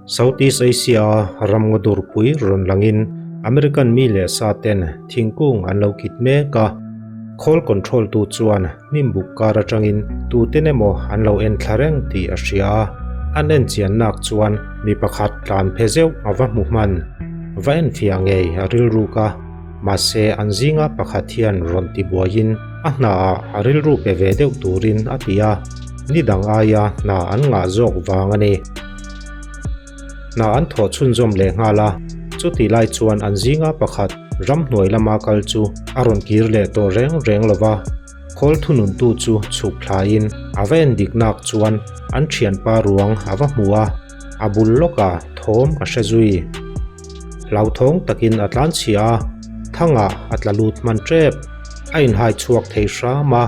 Southeast Asia a ramngaw durpui rawn langin American mi leh sa ten thingkung an lo kit mek a, khawl control tu chuan hnimbuk kar atangin tuten emaw an lo en thla reng tih a hria a, an en chian nak chuan mi pakhat tlan phe zeuh a va hmu hman. Va enfiah ngei a rilruk a. Mahse, an zinga pakhat hian rawn ti buaiin a hnaah a rilru pe ve deuh turin a ti a, ni dang aia hna an ngah zawk vang a ni. Hna an thawh chhunzawm leh nghal a, chutih lai chuan an zinga pakhat ramhnuai lama kal chu a rawn kir leh tawh reng reng lo va, khawl thununtu chu chhuk thlaiin a va en dik nak chuan an thianpa ruang a va hmu a, a bul lawkah thawm a hre zui. Hlauthawng takin a tlan chhia a, thangah a tla lut hman tep. A inhai chhuak thei hram a,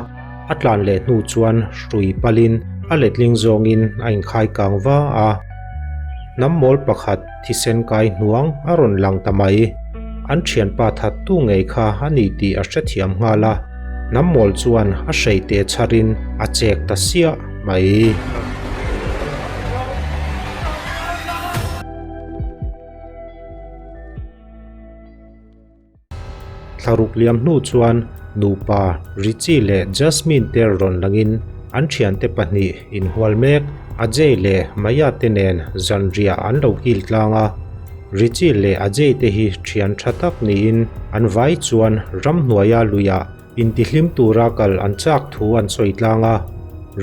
a tlan leh hnu chuan hrui palin a letling zawngin a inkhai kang va a. Hnam mawl pakhat thisen kai hnuang a rawn lang ta mai. An thianpa thattu ngei kha a ni tih a hrethiam nghal a, hnam mawl chuan a hrei te chharin a chek ta siah mai. Thlaruk liam hnu chuan nupa Richie leh Jasmine te rawn langin an thiante pahnih inhual mek Ajay leh Maya te nen zanriah an lo kil tlang a. Richie leh Ajay te hi thian tha tak niin an vai chuan ramhnuaia luiah Intihlim tura kal an chak thu an sawi tlang a,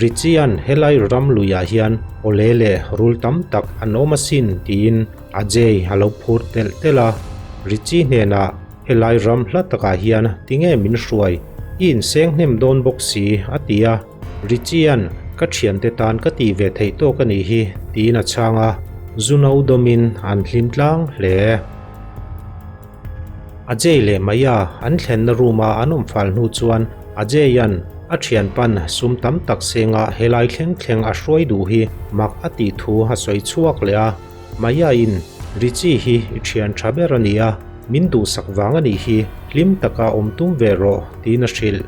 Richie-a'n helai ram luiah hian awle leh rul tam tak an awm asin tiin Ajay a lo phur telh telh a. Richie hnenah, Helai ram hla takah hian tinge min hruai? I inseng hnem dawn bawk si, a ti a. Richie-a'n, Ka thiante tan ka tih ve theih tawk a nih hi, tiin a chhang a. Zuno dawmin an hlim tlang hle. Ajay leh Maya an thlenna room a an awm fal hnu chuan Ajay-a'n a thianpan sum tam tak senga helai thleng thleng a hruai duh hi mak a tih thu a sawi chhuak leh a. Maya-in, Richie hi i thian tha ber a ni a, min duhsak vang a nih hi, hlim taka awm tum ve rawh, tiin a hrilh.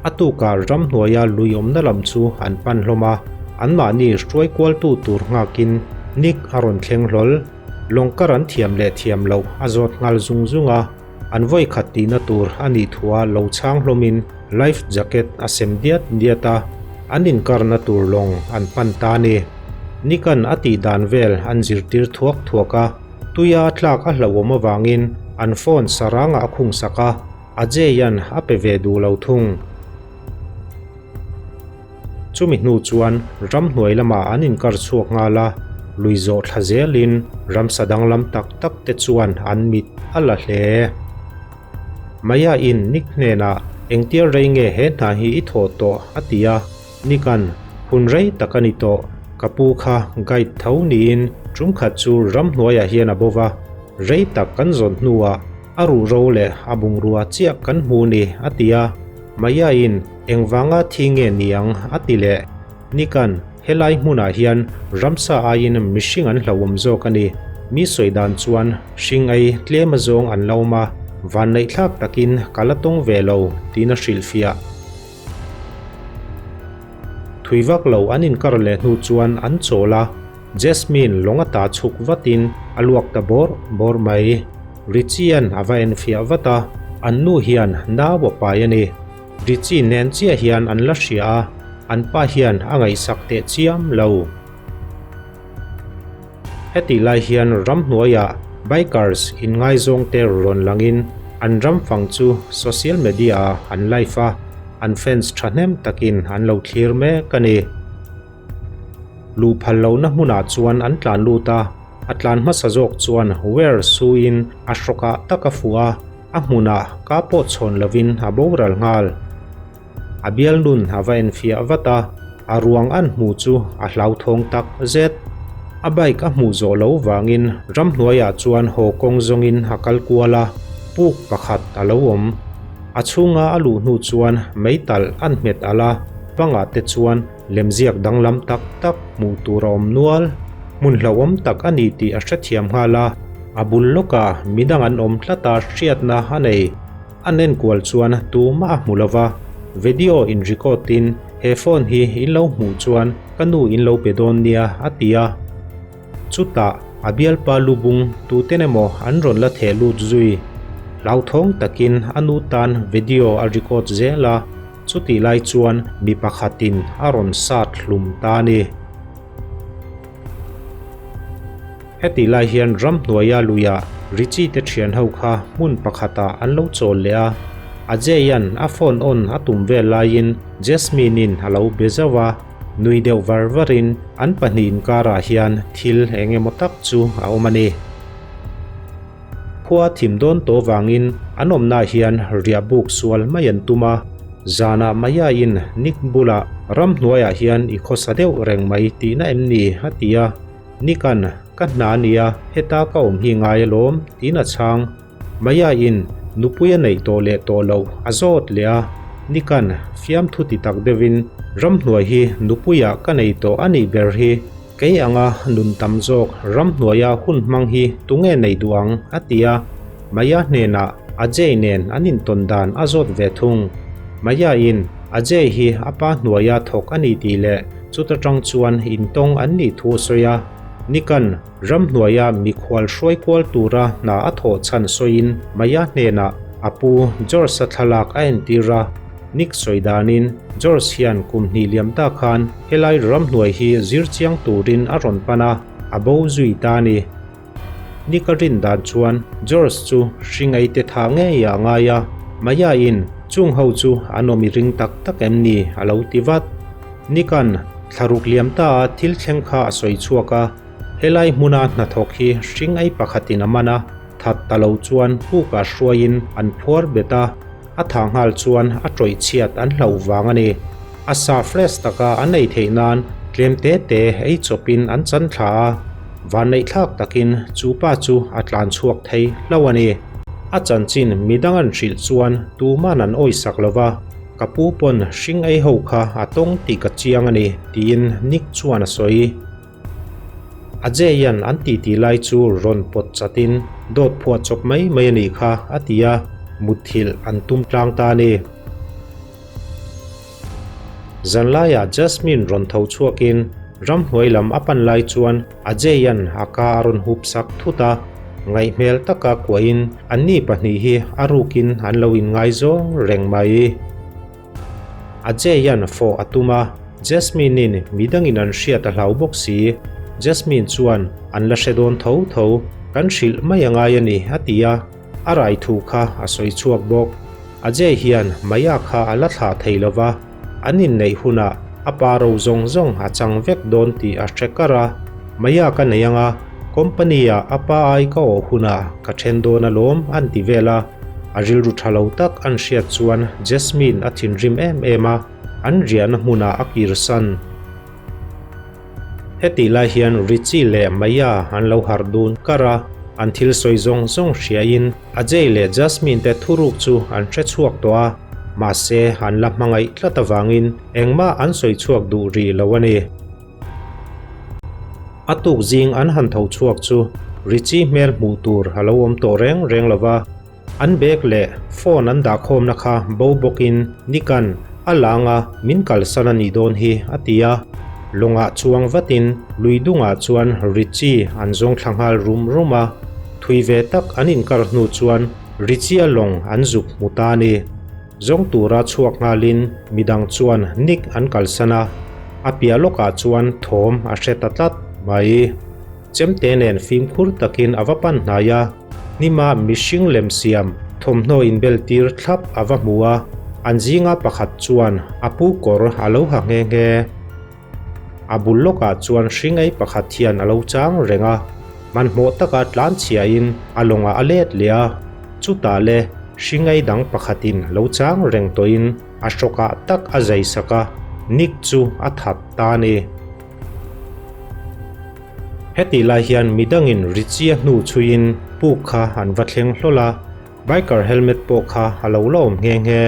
A tukah ramhnuaia lui awmna lam chu an pan hlawm a, anmahni hruai kualtu tur nghakin Nick a rawn thleng hlawl. Lawngkar an thiam leh thiam loh a zawt nghal zung zung a, an vawi khat tihna tur a nih thua lo chhang hlawmin life jacket a sem diat diat a, an inkarna tur lawng an pan ta a ni. Nick-a'n a tih dan vel an zirtir thuak thuak a, tuia tlak a hlauhawm avangin an phone sarangah a khungsak a, Ajay-a'n a pe ve duh lo thung. Chumi hnu chuan ramhnuai lamah an inkar chhuak nghal a, lui zawh thla zelin ramsa danglam tak tak te chuan an mit a la hle. Maya-in Nick hnenah, Engtial rei nge he hna hi i thawh tawh? a ti a. Nick-a'n, Hun rei tak a ni tawh, ka pu kha guide tho niin tumkhat chu ramhnuaiah hian a bo va, rei tak kan zawn hnuah A ruhro leh a bungrua chiah kan hmu ni, a ti a. Maya-in, Engvanga thi nge ni ang? a ti leh. Nick-a'n, Helai hmunah hian ramsa aiin mihring an hlauhawm zawk a ni. Mi sawi dan chuan hring ei tlem azawng an la awm a, vanneihthlak takin ka la tawng ve lo, tiin a hrilhfiah. Thui vak lo an inkar leh hnu chuan an chawl a, Jasmine lawng ata chhuk vatin a luak ta bawr bawr mai. Richie-a'n a va enfiah vat a, an nu hian nau a pai a ni. Richie nen chiah hian an la hria a, an pa hian a ngaihsak teh chiam lo. Hetih lai hian ramhnuaiah bikers inngaizawngte rawn langin an ram fang chu social media-ah an live a, an fans thahnem takin an lo thlir mek a ni. Luh phal lohna hmunah chuan an tlan lut a, a tlan hmasa zawk chuan ware suin a hrawkah tak a fuh a, a hmunah ka pawh chhawn lovin a boral nghal. A bial nun a va enfiah vat a, a ruang an hmuh chu a hlauthawng tak zet. A bike a hmuh zawh lo vangin ramhnuaiah chuan haw kawng zawngin a kal kual a, puk pakhat a lo awm. A chhunga a luh hnu chuan meitalh an hmet alh a, bangah te chuan lemziak danglam tak tak hmuh tur a awm nual. Hmun hlauhawm tak a ni tih a hrethiam nghal a, a bul lawkah midang an awm tlat a hriatna a nei. An enkual chuan tumah a hmu lo va, Video in record in he phone hi in lo hmuh chuan ka nu in lo pe dawn nia a ti a. Chutah a bialpa lubung tuten emaw an rawn la theh lut zui. Hlauthawng takin a nu tan video a record zel a, chutih lai chuan mi pakhatin a rawn sat hlum ta a ni. Hetih lai hian ramhnuaia luiah Richie te thian ho kha hmun pakhatah an lo chawl leh a, Ajay-a'n a phone on a tum vel laiin Jasmine-in a lo be zauh a, nui deuh var varin an pahnih inkarah hian thil eng emaw tak chu a awm a ni. Khua thim dawn tawh vangin an awmnaah hian riah buk sual mai an tum a, zanah Maya-in Nick bulah ramhnuaiah hian i khawsa deuh reng mai tihna em ni? a ti a, Nick-a'n ka hna a nia, heta ka awm hi ngai alawm tiin a chhang. Maya-in nupui a neih tawh leh tawh loh a zawt leh a, Nick-a'n fiamthu ti tak deuhin ramhnuai hi nupuiah ka nei tawh a nih ber hi. Kei anga nun tam zawk ramhnuaia hun hmang hi tunge nei duh ang? a ti a. Maya hnenah Ajay nen an intawn dan a zawt ve thung. Maya-in Ajay hi a pa hnuaia thawk a ni tih leh chuta tang chuan intawng an nih thu a sawi a. Nikan ramhnuaia mikhual hruai kual tura hna a thawh chhan sawiin Maya hnenah a pu George-a thlalak a entir a. Nick sawi danin George hian kum hnih liam ta khan Helai ramhnuai hi zir chiang turin a rawn pan a, a bo zui ta a ni. Ni ka rin dan chuan George chu hringei te tha ngei ah a ngai a, Maya-in chung ho chu an awm i ring tak tak em ni a lo ti vat. Nick-a'n thlaruk liam ta a thil thleng kha a sawi chhuak a, helai hmuna hnathawk hi hringei pakhatin a man a, that ta lo chuan pukah hruaiin an phuar bet a, A thah nghal chuan a tawih chhiat an hlauh vang a ni. A sa fresh taka an ei theih nan tlem te te ei chawpin an chan thla a, vanneihthlak takin chu pa chu a tlan chhuak thei hlauh a ni. A chanchin midang an hrilh chuan tuman an awisak lo va, ka pu pawn hring ei ho kha a tawng tih ka chiang a ni, tiin Nick chuan a sawi. Ajay-a'n an titi lai chu rawn pawt chatin dawt phuah chawp mai mai a nih kha a ti a, mutthilh an tum tlang ta a ni. Zanlaiah Jasmine rawn tho chhuakin ramhnuai lam a pan lai chuan Ajay-a'n a ka a rawn hup sak thut a, ngaihhmel taka kuahin anni pahnih hi a rukin an lo inngaizawng reng mai. Ajay-a'n fawh a tum a, Jasmine-in midangin an hriat a hlau bawk si. Jasmine chuan an la hre dawn tho tho, kan hrilh mai a ngai a ni a ti a, a rai thu kha a sawi chhuak bawk. Ajay hian Maya kha a la thlah thei lo va, an inneih hunah a pa ro zawng zawng a chang vek dawn tih a hre kar a, Maya ka nei anga company-ah a pa ai ka awh hunah ka then dawn alawm an ti vel a. A rilru tha lo tak an hriat chuan Jasmine a thinrim em em a, an riahna hmunah a kirsan. Hetih lai hian Richie leh Maya an lo harh dun kar a, an thil sawi zawng zawng hriain Ajay leh Jasmine te thuruk chu an hre chhuak tawh a, mahse an la hmangaih tlat avangin engmah an sawi chhuak duh rih lo a ni. A tuk zing an han tho chhuak chu Richie hmel hmuh tur a lo awm tawh reng reng lo va, an bag leh phone an dahkhawmna kha bo bawkin Nick-a'n a lang a min kalsan a nih dawn hi a ti a. Lawngah chuang vatin lui dungah chuan Richie an zawng thla nghal rum rum a, thui ve tak an inkar hnu chuan Richie-a lawng an zuk hmu ta a ni. Zawng tura chhuak nghalin midang chuan Nick an kalsan a, a piah lawkah chuan thawm a hre ta tlat mai. Chemte nen fimkhur takin a va pan hnai a, hnima mihring lem siam thawmhnaw inbel tir thlap a va hmu a, an zinga pakhat chuan a pu kawr a lo ha nghe nghe. A bul lawkah chuan hringei pakhat hian a lo chang reng a, hmanhmawh taka tlan chhiahin a lawngah a let leh a, chutah le hringei dang pakhatin lo chang reng tawhin a hrawkah tak a zai sak a, Nick chu a that ta a ni. Hetih lai hian midangin Richie-a hnu chhuiin puk kha an va thleng hlawl a, Biker helmet pawh kha a lo la awm nghe nghe.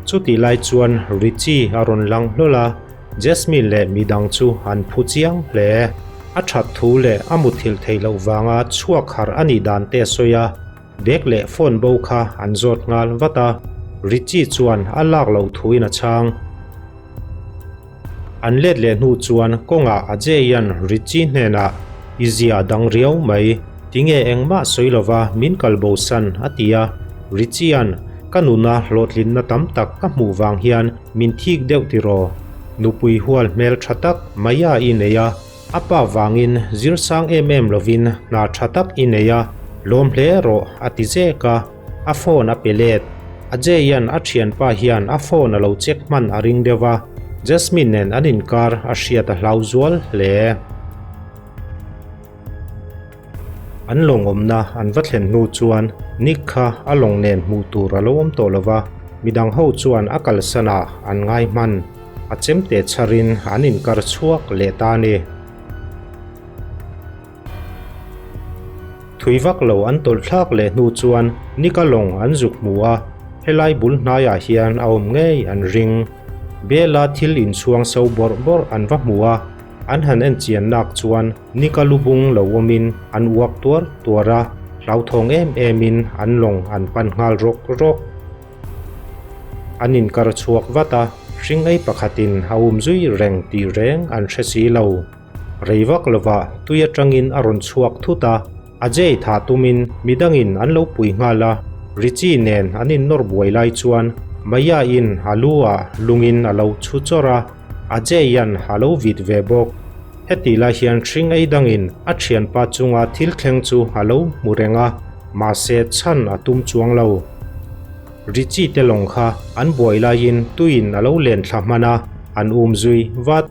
Chutih lai chuan Richie a rawn lang hlawl a, Jasmine leh midang chu an phu chiang hle. A that thu leh a muthilh theih loh vanga chhuak harh a nih dan te a sawi a, bag leh phone bo kha an zawt nghal vat a. Richie chuan a lak loh thuin a chhang. An let leh hnu chuan kawngah Ajay-a'n Richie hnenah, I zia dang riau mai, tinge engmah sawi lova min kal bosan a ti a. Richie-a'n, Ka nuna hlawhtlinna tam tak ka hmuh vang hian min thik deuh tiraw? Nupui hual hmel tha tak Maya i nei a, A pa vangin zir sang em em lovin hna tha tak i nei a, lawm hle rawh a ti zek a, a phone a pe let. Ajay-a'n a thianpa hian a phone a lo check hman a ring deuh a, Jasmine nen an inkar a hriat a hlau zual hle. An lawng awmna an va thlen hnu chuan Nick kha a lawng nen hmuh tur a lo awm tawh lo va, midang ho chuan a kalsan ah an ngai hman. A chemte chharin an inkar chhuak leh ta a ni. Thui vak lo an tawlh thlak leh hnu chuan Nick-a lawng an zuk hmu a, helai bul hnaiah hian a awm ngei an ring. Bela thil inchhuang so bawrh bawrh an va hmu a, An han en chian nak chuan Nika lubung lo awmin an uak tuar tuar a, hlauthawng em emin an lawng an pan nghal rawk rawk. An inkar chhuak vat a, hringei pakhatin a um zui reng tih reng an hre si lo. Rei vak lovah tui atangin a rawn chhuak thut a, Ajay thah tumin midangin an lo pui nghal a, Richie nen an innawr buai lai chuan Maya-in a lu ah lungin a lo chhu chawrh a, Ajay-a'n a lo vit ve bawk. Heti lai hian hring ei dangin a thianpa chunga thil thleng chu a lo hmu reng a, mahse chhan a tum chuang lo. Richie te lawng kha an buai laiin tuiin a lo len thla hman a, an um zui vat.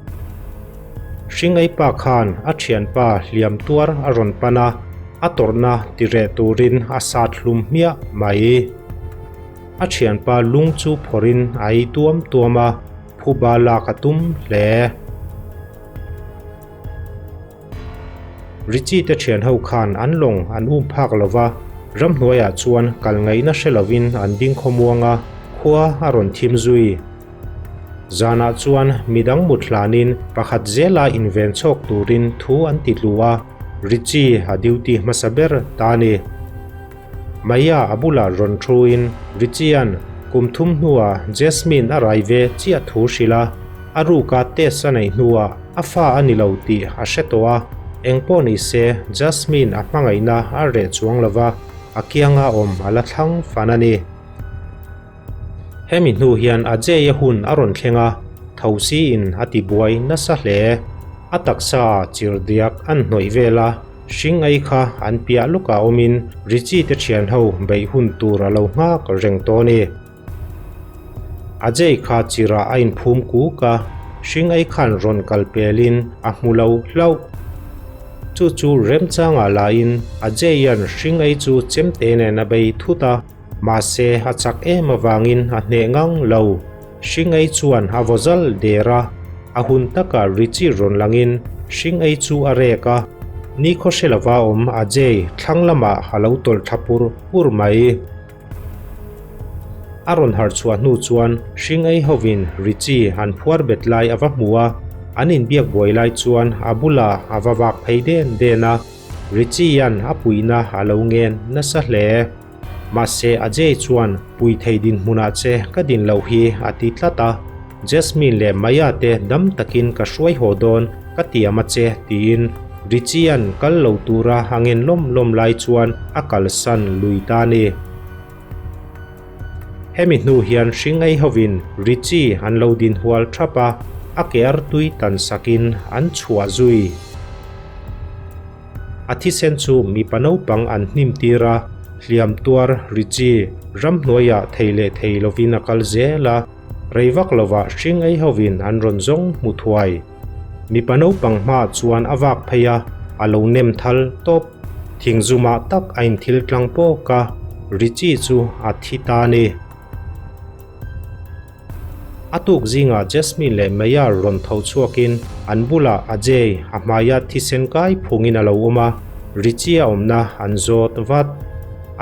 Hring ei pa khan a thianpa hliam tuar a rawn pan a, a tawrhna ti reh turin a sat hlum hmiah mai. A thianpa lung chu phawrhin a ei tuam tuam a. Phuba lak a tum hle. Richie te thian ho khan an lawng an um phak lo va, ramhnuaiah chuan kal ngaihna hre lovin an ding khawmuang a, khua a rawn thim zui. Zanah chuan midang mut hlanin pakhat zela inven chhawk turin thu an ti tlu a, Richie a duty hmasa ber ta a ni. Maya a bulah rawn thuin Richie-a'n kum thum hnuah Jasmine a rai ve chiah thu hrilh a, a ruka test a neih hnuah a fa a ni lo tih a hre tawh a, engpawh ni se Jasmine a hmangaihna a reh chuang lova, a kianga awm a la thlang fan a ni. Hemi hnu hian Ajay-a hun a rawn thleng a, Thosi-in a ti buai nasa hle. A taksa chirhdiak an hnawih vel a, hring ei kha an piah lawkah awmin Richie te thian ho beih hun tur a lo nghak reng tawh a ni. Ajay kha chirah a inphum kuk a, hring ei khan rawn kal pelin a hmu lo hlauh. Chu chu remchangah lahin Ajay-a'n hring ei chu chemte nen a bei thut a. Mahse, a chak em avangin a hneh ngang lo. Hringei chuan a vaw zal der a, a hun takah Richie rawn langin Hringei chu a rek a, nikhaw hre lova awm Ajay thlang lamah a lo tawlh thla pur pur mai. A rawn harh chhuah hnu chuan Hringei hovin Richie an phuar bet lai a va hmu a, an inbiak buai lai chuan a bulah a va vak phei den den a, Richie-a'n a puihna a lo ngen nasa hle. Mahse Ajay chuan pui thei dinhmunah che ka din loh hi a ti tlat a, Jasmine leh Maya te dam takin ka hruai haw dawn ka tiam a che tiin Richie-a'n kal lo tura a ngen lawm lawm lai chuan a kalsan lui ta a ni. Hemi hnu hian hringei hovin Richie an lo din hual thap a, a ke artui tan sakin an chhuah zui. A thisen chu mipa naupang an hnim tir a, hliam tuar Richie ramhnuaiah thei leh thei lovin a kal zel a, rei vak lovah hring ei hovin an rawn zawng hmu thuai. Mipa naupang hmaah chuan a vak phei a, a lo nem thal tawp. Thingzumah tak a inthil tlang pawk a, Richie chu a thi ta a ni. A tuk zingah Jasmine leh Maya rawn tho chhuakin an bulah Ajay a hmaia thisen kai phungin a lo awm a, Richie a awmna an zawt vat.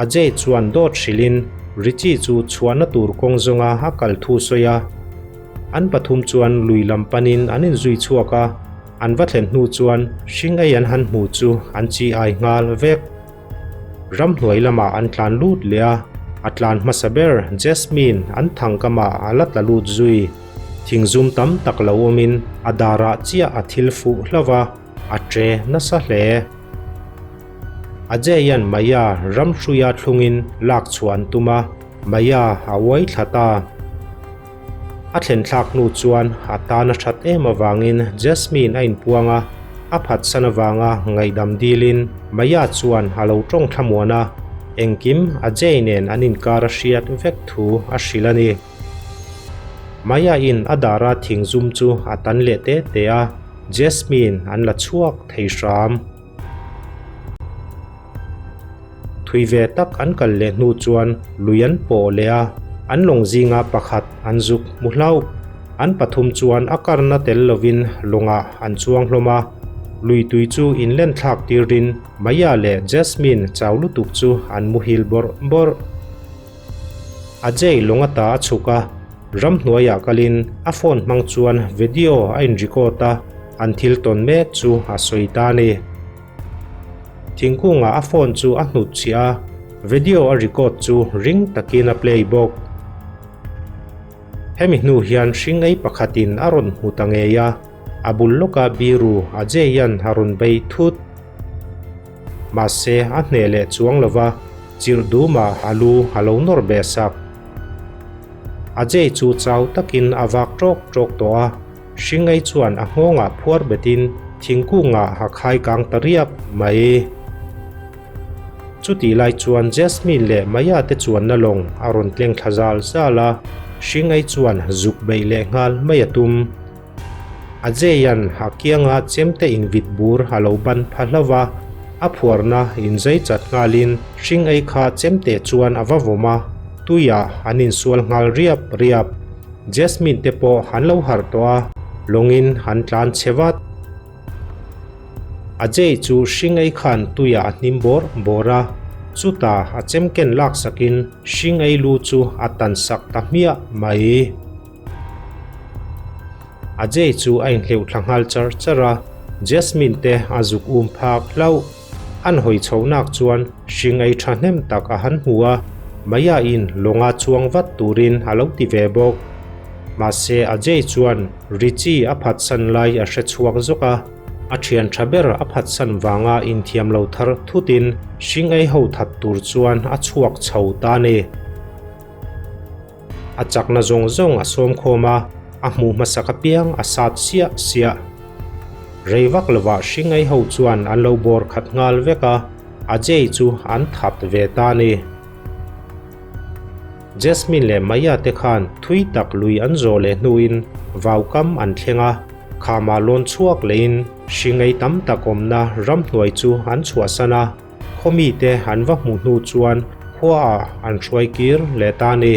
Ajay chuan dawt hrilhin Richie chu chhuahna tur kawng zawnga a kal thu sawi a. An pathum chuan lui lam panin an inzui chhuak a, an va thlen hnu chuan hring ei an han hmu chu an chi ai nghal vek. Ramhnuai lamah an tlan lut leh a, A tlan hmasa ber Jasmine an thangkamah a la tla lut zui. Thingzum tam tak lo awmin a darah chiah a thil fuh hlauh a, a ṭe nasa hle. Ajay-a'n Maya ramhruia thlungin lak chhuah an tum a, Maya a uai thla ta. A thlen thlak hnu chuan a tan a that em avangin Jasmine a inpuang a, a phatsan avanga ngaihdam dilin Maya chuan a lo tawng thlamuan a, engkim Ajay nen an inkar a hriat vek thu a hrilh a ni. Maya-in a dara thingzum chu a tan leh te te a, Jasmine an la chhuak thei hram. Thui ve tak an kal leh hnu chuan lui an pawh leh a, an lawng zinga pakhat an zuk hmu hlauh. An pathum chuan a karna tel lovin lawngah an chuang hlawm a, lui tui chu inlen thlak tirin Maya leh Jasmine chau lutuk chu an muhil bawrh bawrh. Ajay lawng ata a chhuk a, ramhnuaiah kalin a phone hmang chuan video a in record a, an thil tawn mek chu a sawi ta a ni. Thingkungah a phone chu a hnut chhiah a, video a record chu ring takin a play bawk. Hemi hnu hian hringei pakhatin a rawn hmu ta ngei a, a bul lawka biru Ajay-a'n a rawn bei thut. Mahse, a hneh leh chuang lo va, chirh dumah a lu a lo nawr beh sak. Ajay chu chau takin a vak ṭawk ṭawk tawh a, Hringei chuan a nghawngah phuar betin thingkungah a khai kang ta riap mai. Chutih lai chuan Jasmine leh Maya te chuanna lawng a rawn tleng thla zal zal a, Hringei chuan zuk beih leh nghal mai a tum. Ajay-a'n a kianga chemte invit bur a lo ban pha hlauh va, a phuarna inzei chat nghalin Hringei kha chemte chuan a va vawm a, tuiah an insual nghal riap riap. Jasmine te pawh an lo harh tawh a, lawngin an tlan chhe vat. Ajay chu Hringei khan tuiah a hnim bawrh bawrh a, chutah a chemken laksakin Hringei lu chu a tansak ta hmiah mai. Ajay chu a inhleuh thla nghal char char a, Jasmine te a zuk um phak hlauh. An hawi chho nak chuan hring ei thahnem tak a han hmu a, Maya in lawnga chuang vat turin a lo ti ve bawk. Mahse Ajay chuan Richie a phatsan lai a hre chhuak zawk a, a thian tha ber a phatsan vanga inthiam lo thar thutin hring ei ho that tur chuan a chhuak chho ta a ni. A chakna zawng zawng a sawm khawm a, a hmuh hmasak apiang a sat siah siah. Rei vak lovah hringei ho chuan an lo bawr khat nghal vek a, Ajay chu an that ve ta a ni. Jasmine leh Maya te khan thui tak lui an zawh leh hnuin vaukam an thleng a, khamah lawn chhuak lehin hringei tam tak awmna ramhnuai chu an chhuahsan a, khawmite an va hmuh hnu chuan khuaah an hruai kir leh ta a ni.